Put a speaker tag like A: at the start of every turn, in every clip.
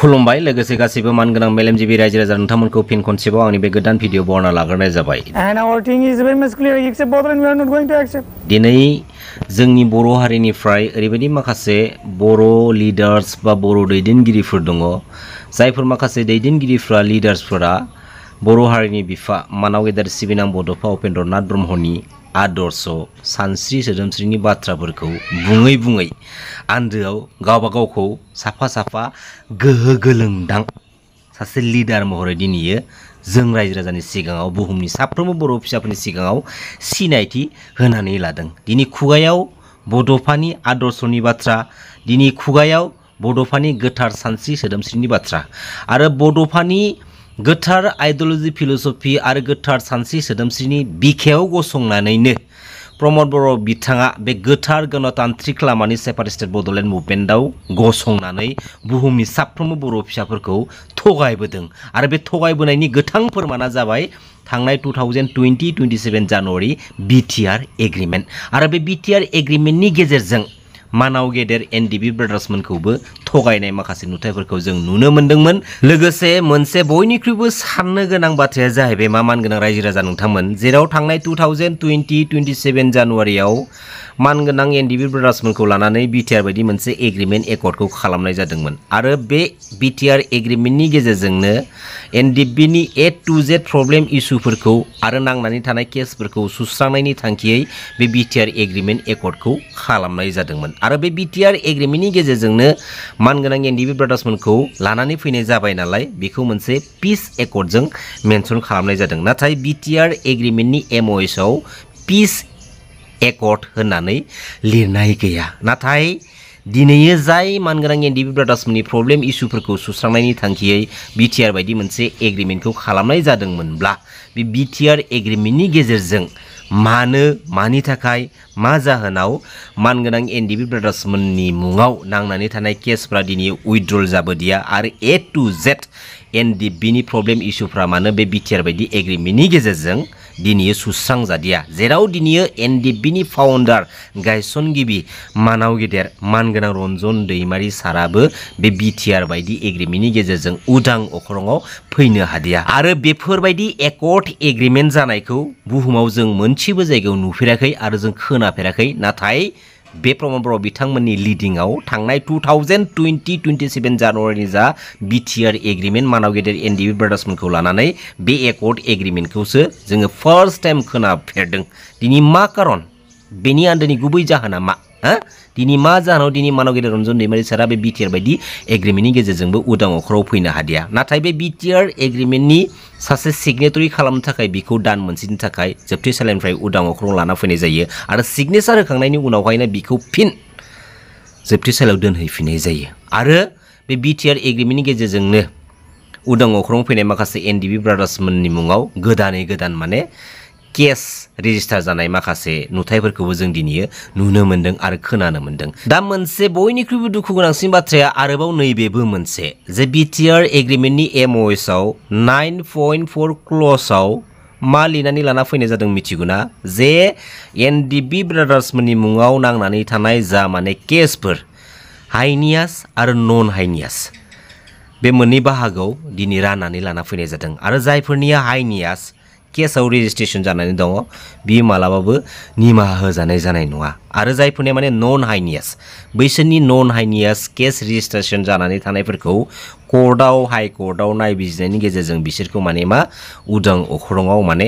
A: खुलुमबाय लोगोसे गासैबो मानगोनां मेलेमजिबि रायजो राजा नोंथांमोनखौ फिन खनसेबाव आंनि बे गोदान भिडिअ बर्णना लाग्रोनाय जाबाय।
B: And our thing is very much clear. You accept both and we are not going to accept.
A: दिनै जोंनि बर' हारिनिफ्राय ओरैबायदि माखासे बर' लिडार्स बा बर' दैदेनगिरिफोर दङ जायफोर माखासे दैदेनगिरिफ्रा लिडार्सफोरा बर' हारिनि बिफा मानाव गेदेर सिबिनां बड'फा उपेन्द्रनाथ ब्रह्मनि आदर्श सानस्रि सोदोमस्रिनि बाथ्राफोरखौ बुङै बुङै आन्दोआव गावबा गावखौ साफा साफा गोहो गोलोंदां सासे लिडार महरै दिनैयो जों रायजो राजानि सिगाङाव बुहुमनि साफ्रोमबो बर' फिसाफोरनि सिगाङाव सिनायथि होनानै लादों। दिनै खुगायाव बड'फानि आदर्शनि बाथ्रा, दिनै खुगायाव बड'फानि गोथार सानस्रि सोदोमस्रिनि बाथ्रा आरो बड'फानि गोथार आइडिय'लजि फिल'सफि आरो गोथार सानस्रि सोदोमस्रिनि बिखायाव गसंनानैनो प्रमद बर' बिथाङा बे गोथार गणतान्त्रिक लामानि सेपारेटिस्ट बड'लेण्ड मुभमेन्टआव गसंनानै बुहुमनि साफ्रोमबो बर' फिसाफोरखौ थगायबोदों आरो बे थगायबोनायनि गोथां फोरमाना जाबाय थांनाय 2020-27 जानुवारि बिटिआर एग्रिमेन्ट आरो बे बिटिआर एग्रिमेन्टनि गेजेरजों मानाव गेदेर एनडिबि ब्रादार्समोनखौबो थगायनाय माखासे नुथायफोरखौ जों नुनो मोन्दोंमोन। लोगोसे मोनसे बयनिख्रुइबो साननो गोनां बाथ्राया जाहैबाय मा मानगोनां रायजो राजा नोंथांमोन, जेराव थांनाय 2020-27 जानुवारियाव मानगोनां एनडिबि ब्रादार्समोनखौ लानानै बिटिआर बायदि मोनसे एग्रिमेन्ट एकर्डखौ खालामनाय जादोंमोन आरो बे बिटिआर एग्रिमेन्टनि गेजेरजोंनो एनडिबिनि A to Z प्रब्लेम इस्युफोरखौ आरो नांनानै थानाय केसफोरखौ सुस्रांनायनि थांखियै बे बिटिआर एग्रिमेन्ट एकर्डखौ खालामनाय जादोंमोन आरो बे बिटिआर एग्रिमेन्टनि गेजेरजोंनो मानगोनां एनडिबि ब्रादार्समोनखौ लानानै फैनाय जाबाय नालाय बेखौ मोनसे पिस एकर्डजों मेनसन खालामनाय जादों। नाथाय बिटिआर एग्रिमेन्टनि MOSआव पिस एकर्ड होननानै लिरनाय गैया। नाथाय दिनैयो जाय मानगोनां एनडिबि ब्रादार्समोननि प्रब्लेम इस्युफोरखौ सुस्रांनायनि थांखियै बिटिआर बायदि मोनसे एग्रिमेन्टखौ खालामनाय जादोंमोनब्ला बे बिटिआर एग्रिमेन्टनि गेजेरजों मानि थाखाय मा जाहोनाव मानगोनां एनडिबि ब्रादार्समोननि मुङाव नांनानै थानाय केसफ्रा दिनै उइथड्रल जाबोदिया आरो A to Z एनडिबिनि प्रब्लेम इस्युफ्रा मानो बे बिटिआर बायदि एग्रिमेन्टनि गेजेरजों दिनै सुस्रांजादिया, जेराव दिनै एनडिबिनि फाउन्डार गायसनगिरि मानाव गेदेर मानगोनां रन्जन दैमारि साराबो बे बिटिआर बायदि एग्रिमेन्टनि गेजेरजों उदां अख्राङाव फैनो हादिया आरो बेफोरबायदि एकर्ड एग्रिमेन्ट जानायखौ बुहुमाव जों मोनसेबो जायगायाव नुफेराखै आरो जों खोनाफेराखै। नाथाय बे प्रमद बर' बिथांमोननि लिडिंआव थांनाय 2020-27 जानुवारिनि जा बिटिआर एग्रिमेन्ट मानाव गेदेर एनडिबि ब्रादार्समोनखौ लानानै बे एकर्ड एग्रिमेन्टखौसो जोङो फार्स्ट टाइम खोनाफेरदों। दिनै मा खारन, बेनि आन्दोनि गुबै जाहोना मा? दिनै मा जाहोनाव दिनै मानाव गेदेर रन्जन दैमारि सारा बे बिटिआर बायदि एग्रिमेन्टनि गेजेरजोंबो उदां अख्राङाव फैनो हादिया? नाथाय बे बिटिआर एग्रिमेन्टनि सासे सिगनेटरि खालामनो थाखाय बिखौ दान मोनसेनि थाखाय जोबथेसालिनिफ्राय उदां अख्राङाव लाना फैनाय जायो आरो सिगनेचार होखांनायनि उनावहायनो बिखौ फिन जोबथेसालियाव दोनहैफिननाय जायो आरो बे बिटिआर एग्रिमेन्टनि गेजेरजोंनो उदां अख्राङाव फैनाय माखासे एनडिबि ब्रादार्समोननि मुङाव गोदानै गोदान माने केस रेजिस्टार जानाय माखासे नुथायफोरखौबो जों दिनै नुनो मोन्दों आरो खोनानो मोन्दों। दा मोनसे बयनिख्रुइबो दुखु गोनांसिन बाथ्राया आरोबाव नैबेबो मोनसे जे बिटिआर एग्रिमेन्टनि MOSआव 9.4 क्ल'जआव मा लिरनानै लाना फैनाय जादों मिथिगौना? जे एनडिबि ब्रादार्समोननि मुङाव नांनानै थानाय जा माने केसफोर हाइनियास आरो नन हाइनियास बे मोननै बाहागोआव दिनै राननानै लाना फैनाय जादों आरो जायफोरनिया हाइनियास केसआव रेजिस्ट्रेसन जानानै दङ बियो मालाबाबो निमाहा होजानाय जानाय नङा आरो जायफोरनिया माने नन हाइनियास बैसोरनि नन हाइनियास केस रेजिस्ट्रेसन जानानै थानायफोरखौ कर्टआव हाइकर्टआव नायबिजिरनायनि गेजेरजों बिसोरखौ माने मा उदां अख्राङाव माने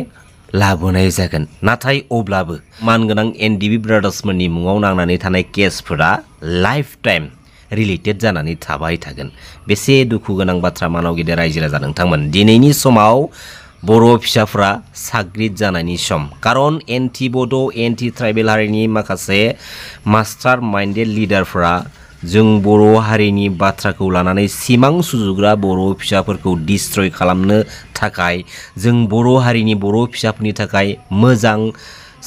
A: लाबोनाय जागोन। नाथाय अब्लाबो मानगोनां एनडिबि ब्रादार्समोननि मुङाव नांनानै थानाय केसफोरा लाइफ टाइम रिलेटेड जानानै थाबाय थागोन। बेसे दुखु गोनां बाथ्रा मानाव गेदेर रायजो राजा नोंथांमोन। दिनैनि समाव बर' फिसाफ्रा साग्रिद जानायनि सम, खारन एन्टि बड' एन्टि ट्राइबेल हारिनि माखासे मास्टार माइन्डेड लिडारफ्रा जों बर' हारिनि बाथ्राखौ लानानै सिमां सुजुग्रा बर' फिसाफोरखौ डिस्ट्रय खालामनो थाखाय जों बर' हारिनि बर' फिसाफोरनि थाखाय मोजां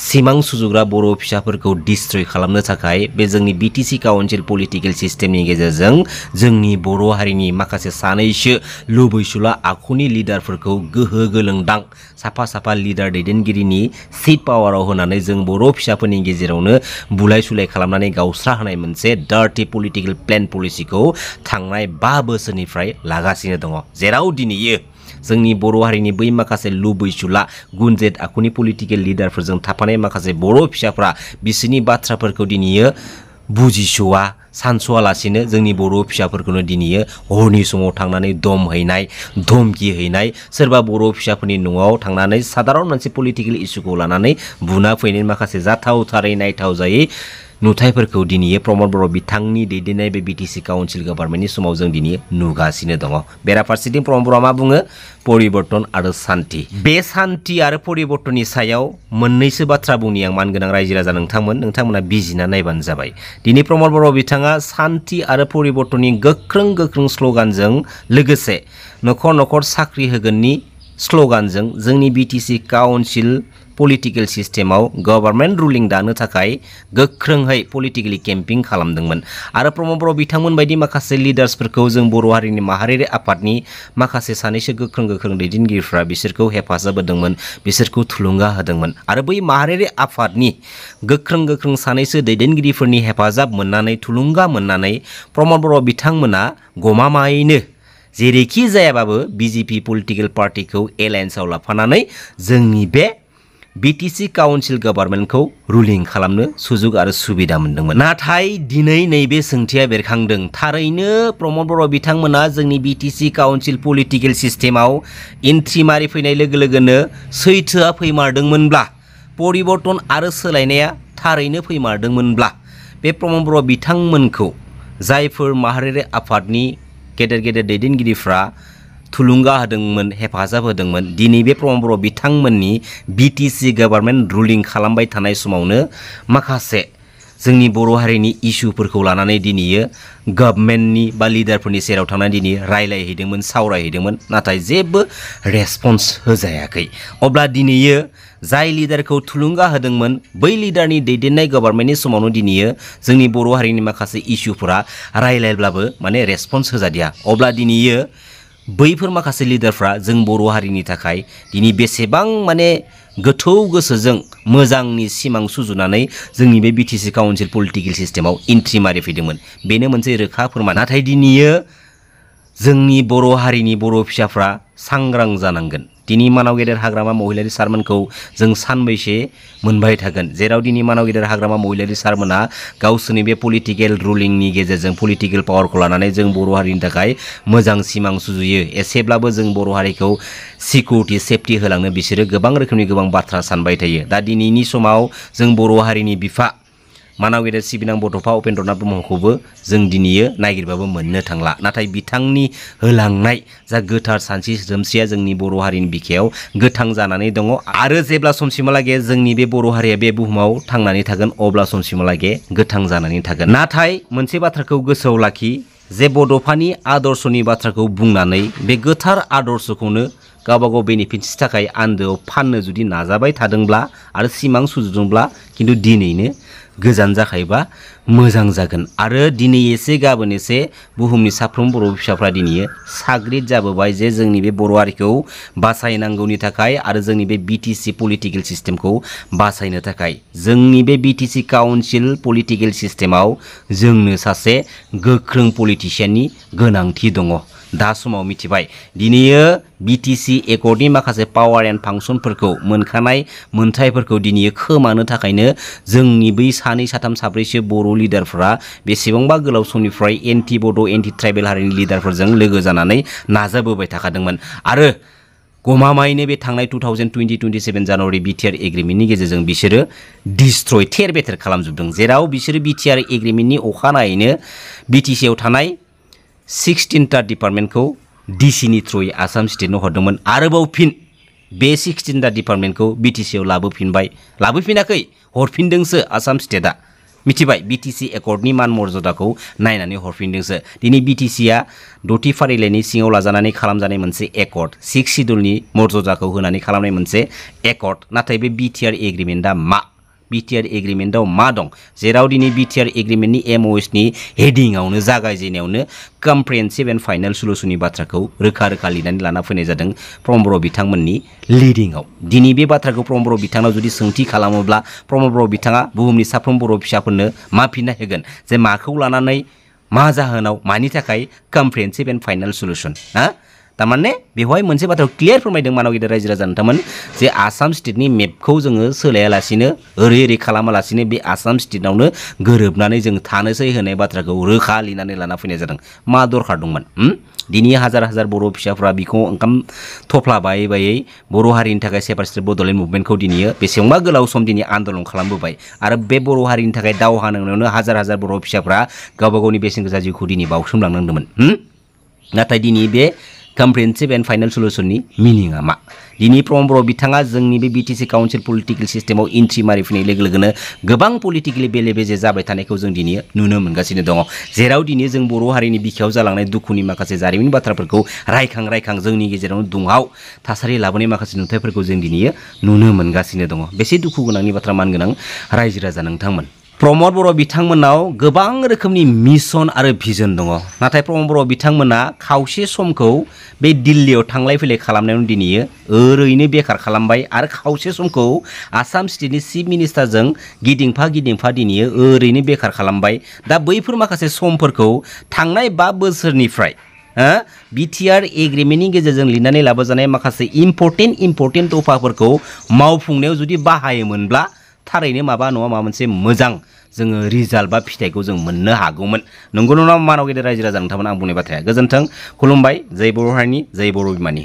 A: सिमां सुजुग्रा बर' फिसाफोरखौ डिस्ट्रय खालामनो थाखाय बे जोंनि बिटिसि काउन्सिल पलिटिकेल सिस्टेमनि गेजेरजों जोंनि बर' हारिनि माखासे सानैसो लुबैसुला आखुनि लिडारफोरखौ गोहो गोलोंदां साफा साफा लिडार दैदेनगिरिनि सिट पावाराव होनानै जों बर' फिसाफोरनि गेजेरावनो बुलाय सुलाय खालामनानै गावस्रा होनाय मोनसे डार्टी पलिटिकेल प्लेन पलिसिखौ थांनाय 5 बोसोरनिफ्राय लागासिनो दङ जेराव दिनैयो जोंनि बर' हारिनि बै माखासे लुबैसुला गुनजेट आखुनि पलिटिकेल लिडारफोरजों थाफानाय माखासे बर' फिसाफ्रा बिसोरनि बाथ्राफोरखौ दिनैयो बुजिस'वा सानस'वालासिनो जोंनि बर' फिसाफोरखौनो दिनैयो हरनि समाव थांनानै दम हैनाय धमकी हैनाय सोरबा बर' फिसाफोरनि न'आव थांनानै साधारन मोनसे पलिटिकेल इस्युखौ लानानै बुना फैनाय माखासे जाथावथारै नायथाव जायै नुथायफोरखौ दिनैयो प्रमद बर' बिथांनि दैदेननाय बे बिटिसि काउन्सिल गभर्नमेन्टनि समाव जों दिनै नुगासिनो दङ बेराफारसेथिं प्रमद बर'आ मा बुङो परिबर्तन आरो शान्ति बे शान्ति आरो परिबर्तननि सायाव मोननैसो बाथ्रा बुंनि आं मानगोनां रायजो राजा नोंथांमोना बिजिना नायबानो जाबाय दिनै प्रमद बर' बिथाङा शान्ति आरो परिबर्तननि गोख्रों स्ल'गानजों लोगोसे न'खर न'खर साख्रि होगोननि स्ल'गानजों जोंनि बिटिसि काउन्सिल पलिटिकेल सिस्टेमाव गभर्नमेन्ट रुलिं दानो थाखाय गोख्रोंहै पलिटिकेलि केम्पिं खालामदोंमोन आरो प्रमद बर' बिथांमोन बायदि माखासे लिडार्सफोरखौ जों बर' हारिनि माहारियारि आफादनि माखासे सानैसो गोख्रों दैदेनगिरिफ्रा बिसोरखौ हेफाजाब होदोंमोन बिसोरखौ थुलुंगा होदोंमोन आरो बै माहारियारि आफादनि गोख्रों सानैसो दैदेनगिरिफोरनि हेफाजाब मोननानै थुलुंगा मोननानै प्रमद बर' बिथांमोना गमामायैनो जेरैखि जायाबाबो बिजेपि पलिटिकेल पार्टिखौ एलायन्सआव लाफानानै जोंनि बे बिटिसि काउन्सिल गभर्नमेन्टखौ रुलिं खालामनो सुजुग आरो सुबिदा मोनदोंमोन नाथाय दिनै नैबे सोंथिया बेरखांदों थारैनो प्रमद बर' बिथांमोना जोंनि बिटिसि काउन्सिल पलिटिकेल सिस्टेमाव एन्ट्रि मारि फैनाय लोगो लोगोनो सैथोआ फैमारदोंमोनब्ला परिबर्तन आरो सोलायनाया थारैनो फैमारदोंमोनब्ला बे प्रमद बर' बिथांमोनखौ जायफोर माहारियारि आफादनि गेदेर दैदेनगिरिफ्रा थुलुंगा होदोंमोन हेफाजाब होदोंमोन दिनै बे प्रमद बर' बिथांमोननि बिटिसि गभर्नमेन्ट रुलिं खालामबाय थानाय समावनो माखासे जोंनि बर' हारिनि इस्युफोरखौ लानानै दिनैयो गभर्नमेन्टनि बा लिडारफोरनि सेराव थांनानै दिनै रायलायहैदोंमोन सावरायहैदोंमोन नाथाय जेबो रेसपन्स होजायाखै अब्ला दिनैयो जाय लिडारखौ थुलुंगा होदोंमोन बै लिडारनि दैदेननाय गभर्नमेन्टनि समावनो दिनैयो जोंनि बर' हारिनि माखासे इस्युफोरा रायलायब्लाबो माने रेसपन्स होजादिया अब्ला दिनैयो बैफोर माखासे लिडारफ्रा जों बर' हारिनि थाखाय दिनै बेसेबां माने गोथौ गोसोजों मोजांनि सिमां सुजुनानै जोंनि बे बिटिसि काउन्सिल पलिटिकेल सिस्टेमाव एन्ट्रि मारि फैदोंमोन बेनो मोनसे रोखा फोरमान नाथाय दिनैयो जोंनि बर' हारिनि बर' फिसाफ्रा सांग्रां जानांगोन दिनै मानाव गेदेर हाग्रामा महिलारि सारमोनखौ जों सानबैसे मोनबाय थागोन जेराव दिनै मानाव गेदेर हाग्रामा महिलारि सारमोना गावसोरनि बे पलिटिकेल रुलिंनि गेजेरजों पलिटिकेल पावारखौ लानानै जों बर' हारिनि थाखाय मोजां सिमां सुजुयो एसेब्लाबो जों बर' हारिखौ सिकिउरिटि सेफटि होलांनो बिसोरो गोबां रोखोमनि गोबां बाथ्रा सानबाय थायो दा दिनैनि समाव जों बर' हारिनि बिफा मानाव गेदेर सिबिनां बड'फा उपेन्द्रनाथ ब्रह्मखौबो जों दिनैयो नागिरबाबो मोननो थांला नाथाय बिथांनि होलांनाय जा गोथार सानस्रि सोदोमस्रिया जोंनि बर' हारिनि बिखायाव गोथां जानानै दङ आरो जेब्ला समसिमहालागै जोंनि बे बर' हारिया बे बुहुमाव थांनानै थागोन अब्ला समसिमहालागै गोथां जानानै थागोन नाथाय मोनसे बाथ्राखौ गोसोआव लाखि जे बड'फानि आदर्शनि बाथ्राखौ बुंनानै बे गोथार आदर्शखौनो गावबागाव बेनिफिट्सनि थाखाय आन्दोआव फाननो जुदि नाजाबाय थादोंब्ला आरो सिमां सुजुदोंब्ला खिन्थु दिनैनो गोजान जाखायोबा मोजां जागोन आरो दिनै एसे गाबोन एसे बुहुमनि साफ्रोम बर' फिसाफ्रा दिनै साग्रिद जाबोबाय जे जोंनि बे बर' हारिखौ बासायनांगौनि थाखाय आरो जोंनि बे बिटिसि पलिटिकेल सिस्टेमखौ बासायनो थाखाय जोंनि बे बिटिसि काउन्सिल पलिटिकेल सिस्टेमाव जोंनो सासे गोख्रों पलिटिशियाननि गोनांथि दङ दा समाव मिथिबाय दिनैयो बिटिसि एकर्डनि माखासे पावार एन्ड फांसनफोरखौ मोनखानाय मोनथायफोरखौ दिनैयो खोमानो थाखायनो जोंनि बै सानै साथाम साब्रैसो बर' लिडारफोरा बेसेबांबा गोलाव समनिफ्राय एन्टि बड' एन्टि ट्राइबेल हारिनि लिडारफोरजों लोगो जानानै नाजाबोबाय थाखादोंमोन आरो गमामायैनो बे थांनाय 2020-27 जानुवारि बिटिआर एग्रिमेन्टनि गेजेरजों बिसोरो डिस्ट्रय थेर बेथेर खालामजोबदों जेराव बिसोरो बिटिआर एग्रिमेन्टनि अखानायैनो बिटिसिआव थानाय 16टा डिपार्टमेन्टखौ डिसिनि थ्रुयै आसाम स्टेटनो हरदोंमोन आरोबाव फिन बे 16टा डिपार्टमेन्टखौ बिटिसिआव लाबोफिनाखै हरफिनदोंसो आसाम स्टेटआ मिथिबाय BTC एकर्डनि मान मर्यादाखौ नायनानै हरफिनदोंसो दिनै BTCआ 6थि फारिलाइनि सिङाव लाजानानै खालामजानाय मोनसे एकर्ड 6 शिड्यूलनि मर्यादाखौ होनानै खालामनाय मोनसे एकर्ड नाथाय बे BTR एग्रीमेन्टआ मा BTR एग्रीमेन्टआव मा दं जेराव दिनै BTR एग्रीमेन्टनि MOS नि हेडिंआवनो जागायजेननायावनो कम्प्रिहेन्सिभ एन्ड फाइनाल सल्युशननि बाथ्राखौ रोखा रोखा लिरनानै लाना फैनाय जादों प्रमद बर' बिथांमोननि लिडिंआव दिनै बे बाथ्राखौ प्रमद बर' बिथांनाव जुदि सोंथि खालामोब्ला प्रमद बर' बिथाङा बुहुमनि साफ्रोम बर' फिसाफोरनो मा फिननाय होगोन जे माखौ लानानै मा जाहोनाव मानि थाखाय कम्प्रिहेन्सिभ एन्ड फाइनाल सल्युशन हा तारमाने बेवहाय मोनसे बाथ्रा क्लियार फोरमायदों मानव गेदेर रायजो राजा नोंथांमोन जे आसाम स्टेटनि मेपखौ जोङो सोलायालासिनो ओरै खालामालासिनो बे आसाम स्टेटआवनो गोरोबनानै जों थानोसै होनाय बाथ्राखौ रोखा लिरनानै लाना फैनाय जादों मा दरखार दंमोन दिनै हाजार हाजार बर' फिसाफ्रा बिखौ ओंखाम थफ्ला बायै बायै बर' हारिनि थाखाय सेपारेटिस्ट बड'लेण्ड मुभमेन्टखौ दिनै बेसेबांबा गोलाव सम दिनै आन्दोलन खालामबोबाय आरो बे बर' हारिनि थाखाय दावहा नांनायावनो हाजार हाजार बर' फिसाफ्रा गावबा गावनि बेसेन गोसा जिउखौ दिनै बावसोमलांनांदोंमोन नाथाय दिनै बे कम्प्रिहेन्सिभ एन्ड फाइनाल सल्युशननि मिनिंआ मा दिनै प्रमद बर' बिथाङा जोंनि बे BTC काउन्सिल पलिटिकेल सिस्टेमाव एन्ट्रि मारिफैनाय लोगो लोगोनो गोबां पलिटिकेलि बेले बेजे जाबाय थानायखौ जों दिनै नुनो मोनगासिनो दङ जेराव दिनै जों बर' हारिनि बिखायाव जालांनाय दुखुनि माखासे जारिमिन बाथ्राफोरखौ रायखां जोंनि गेजेराव दुंहाव थासारि लाबोनाय माखासे नुथायफोरखौ जों दिनै नुनो मोनगासिनो दङ बेसे दुखु गोनांनि बाथ्रा मानगोनां रायजो राजा नोंथांमोन प्रमद बर' बिथांमोनाव गोबां रोखोमनि मिशन आरो भिजन दङ नाथाय प्रमद बर' बिथांमोना खावसे समखौ बे दिल्लीयाव थांलाय फैलाय खालामनायावनो दिनै ओरैनो बेखार खालामबाय आरो खावसे समखौ आसाम स्टेटनि चिफ मिनिस्टारजों गिदिंफा दिनै ओरैनो बेखार खालामबाय दा बैफोर माखासे समफोरखौ थांनाय 5 बोसोरनिफ्राय BTR एग्रीमेन्टनि गेजेरजों लिरनानै लाबोजानाय माखासे इम्पर्टेन्ट दफाफोरखौ मावफुंनायाव जुदि बाहायोमोनब्ला थारैनो माबा नङा माबा मोनसे मोजां जोङो रिजाल्ट बा फिथाइखौ जों मोननो हागौमोन नंगौ नङा मानव गेदेर रायजो राजा नोंथांमोन आं बुंनाय बाथ्राया गोजोन्थों खुलुमबाय जय बर' हारिनि जय बर' बिमानि